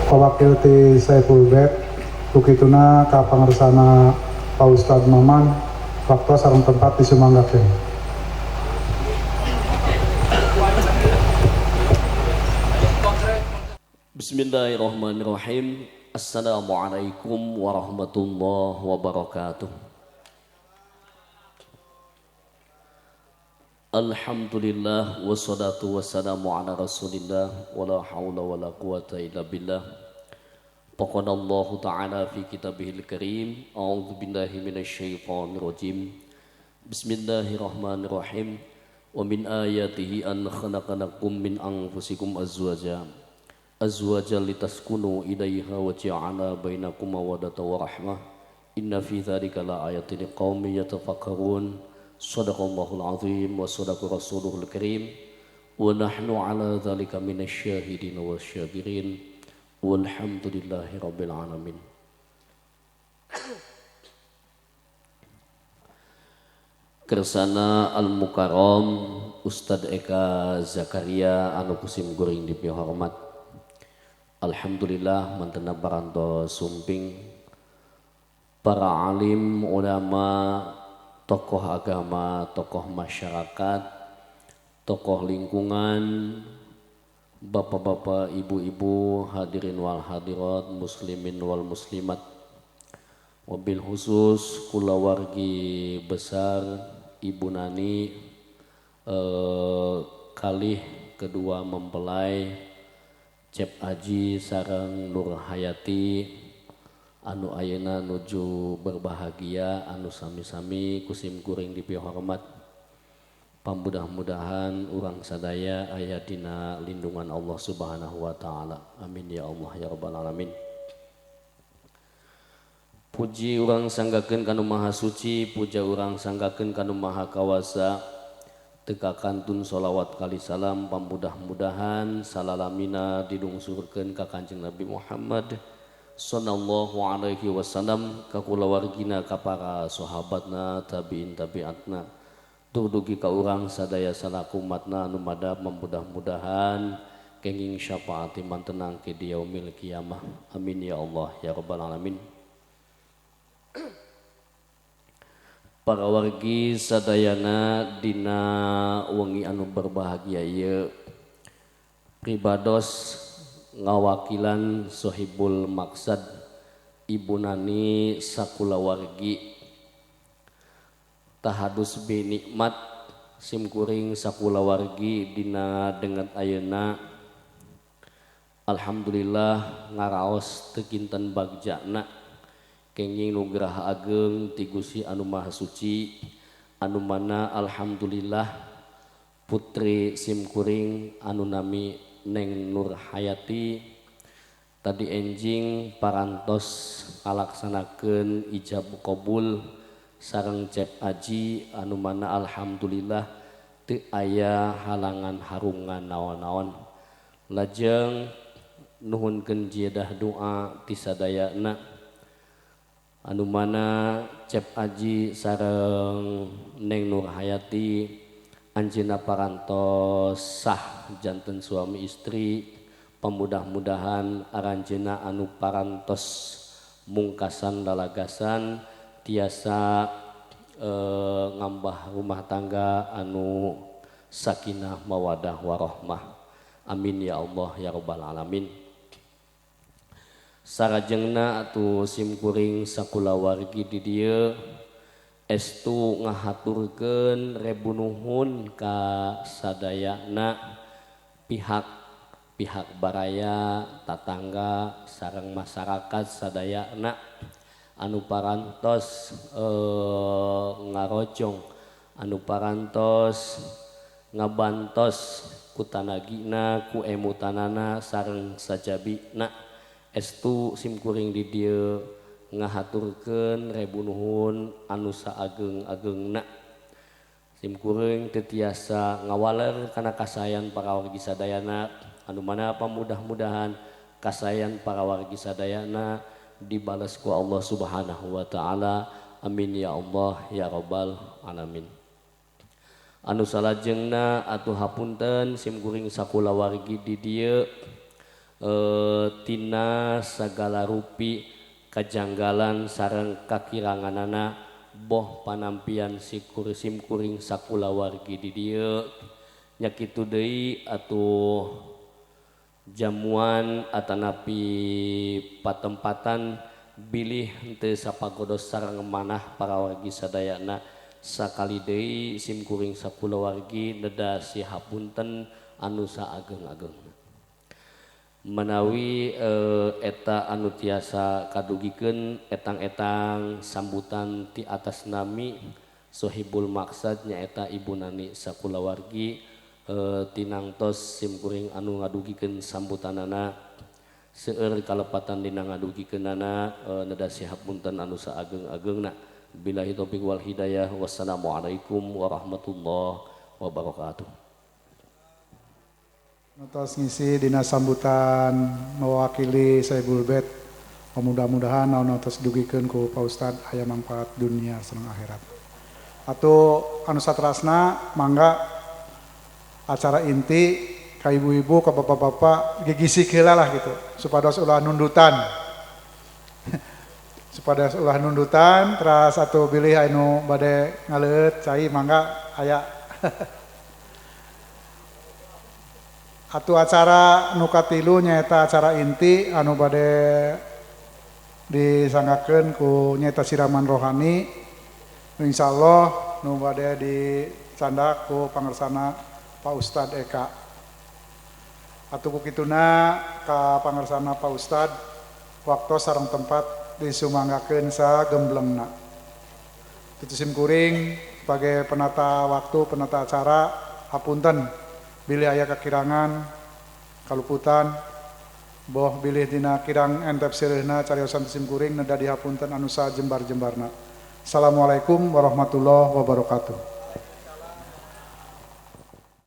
Wakil ti Saiful Bek kukituna ka pangersana Pak Ustad Maman waktu sareng tempat disumanggakeun. Bismillahirrahmanirrahim. Assalamualaikum warahmatullahi wabarakatuh. Alhamdulillah wassalatu wassalamu ala rasulillah wala haula wala quwata illa billah. Faqala Allahu ta'ala fi kitabihil karim, a'udzu billahi minasyaitonir rajim. Bismillahirrahmanirrahim. Wa min ayatihi an khalaqalakum min anfusikum azwaja azwajan litaskunu ilaiha wa ja'ala bainakum mawaddatan wa rahmah. Inna fi dzalika laayatin liqaumin yatafakkarun. Sadaqallahul azim wa sadaqa rasuluhul karim wa nahnu ala dzalika minasyahidin wasyakirin walhamdulillahi rabbil alamin. Kersana al-mukarram Ustad Eka Zakaria anu kusim guring dipihormat. Alhamdulillah mantena parantos sumping para alim, ulama, tokoh agama, tokoh masyarakat, tokoh lingkungan, bapak-bapak, ibu-ibu, hadirin wal hadirat, muslimin wal muslimat, wabil khusus kulawargi besar Ibu Nani, kalih kedua mempelai Cep Aji sareng Nur Hayati anu ayeuna nuju berbahagia anu sami-sami kusim kuring dipihormat. Pamudah-mudahan urang sadaya aya dina lindungan Allah Subhanahu wa taala. Amin ya Allah ya rabbal alamin. Puji urang sanggakeun ka Nu Maha Suci, puja urang sanggakeun ka Nu Maha Kawasa. Teka kantun sholawat kali salam pamudah-mudahan salalamina didungsurkeun ka Kanjeng Nabi Muhammad sallallahu alaihi wasallam, ka kulawargina, ka para sahabatna, tabiin tabiatna, tur dugi ka urang sadaya salaku umatna anu madab memudah-mudahan kenging syafaat mantenang ke di yaumil kiamah. Amin ya Allah ya rabbal alamin. Para wargi sadayana dina wengi anu berbahagia ieu pribados ngawakilan Sohibul Maksad Ibu Nani sakulawargi tahadus bi nikmat simkuring sakulawargi dina dengan ayeuna. Alhamdulillah ngaraos teu kinten bagjana kenging nugraha ageng ti Gusti anu Maha Suci anu mana alhamdulillah putri simkuring anu nami Neng Nur Hayati tadi enjing parantos ngalaksanakeun ijab qabul sareng Cep Aji anu mana alhamdulillah teu aya halangan harungan naon-naon. Lajeng nuhunkeun jiedah doa ti sadayana anu mana Cep Aji sareng Neng Nur Hayati anjeunna parantos sah janten suami istri. Pemudah-mudahan aranjeunna anu parantos mungkasan lalagasan tiasa ngambah rumah tangga anu sakinah mawadah warohmah. Amin ya Allah ya rabbal alamin. Sarajengna atuh simkuring sakulawargi di dieu estu ngahaturkeun rebu nuhun ka sadayana pihak baraya, tatangga, sareng masyarakat sadayana anu parantos ngarojong, anu parantos ngabantos ku tanagina, ku emutanana sareng sajabina. Estu simkuring di dieu ngahaturkeun rebu nuhun anu saageng-agengna. Simkuring teu tiasa ngawaler kana kasayan para wargi sadayana anu mana pamudah-mudahan kasayan para wargi sadayana dibales ku Allah Subhanahu wa taala. Amin ya Allah ya rabbal alamin. Anu salajengna atuh hapunten simkuring sakulawargi di dieu tina sagala rupi kajanggalan sareng kakiranganana boh panampian sikur simkuring sakulawargi di dieu nya kitu deui atuh jamuan atanapi patempatan bilih henteu sapagodos sareng manah para wargi sadayana sakali deui simkuring sakulawargi neda sihapunten anu saageng-ageng menawi eta anu tiasa kadugikeun etang-etang sambutan ti atas nami sohibul maksad nyaeta Ibu Nani sakulawargi tinangtos simkuring anu ngadugikeun sambutanana seueur kalepatan dina ngadugikeunana neda sihapunten anu saageng-agengna billahi taufik wal hidayah wassalamualaikum warahmatullahi wabarakatuh. Notos ngisi dina sambutan mewakili Sohibul Bait, mudah-mudahan naon tos dugikeun ku Pak Ustad aya manfaat dunia sareng akhirat. Atau anu satrasna mangga acara inti ka ibu-ibu ka bapak-bapak gigisik heula lah gitu supados ulah nundutan. Supados ulah nundutan teras atuh bilih anu bade ngaleut cai mangga aya. Atuh acara nu katilu nyaeta acara inti anu bade disanggakeun ku nyaeta siraman rohani insyaallah nu bade dicandak ku pangersana Pak Ustad Eka. Atuh ku kituna ka pangersana Pak Ustad waktu sareng tempat disumanggakeun sagemblengna. Tutu simkuring sebagai penata waktu penata acara hapunten bilih aya kakirangan kaluputan boh bilih dina kirang entep sirihna cariosan simkuring neda dihapunten anu sajembar-jembarna. Assalamualaikum warahmatullahi wabarakatuh.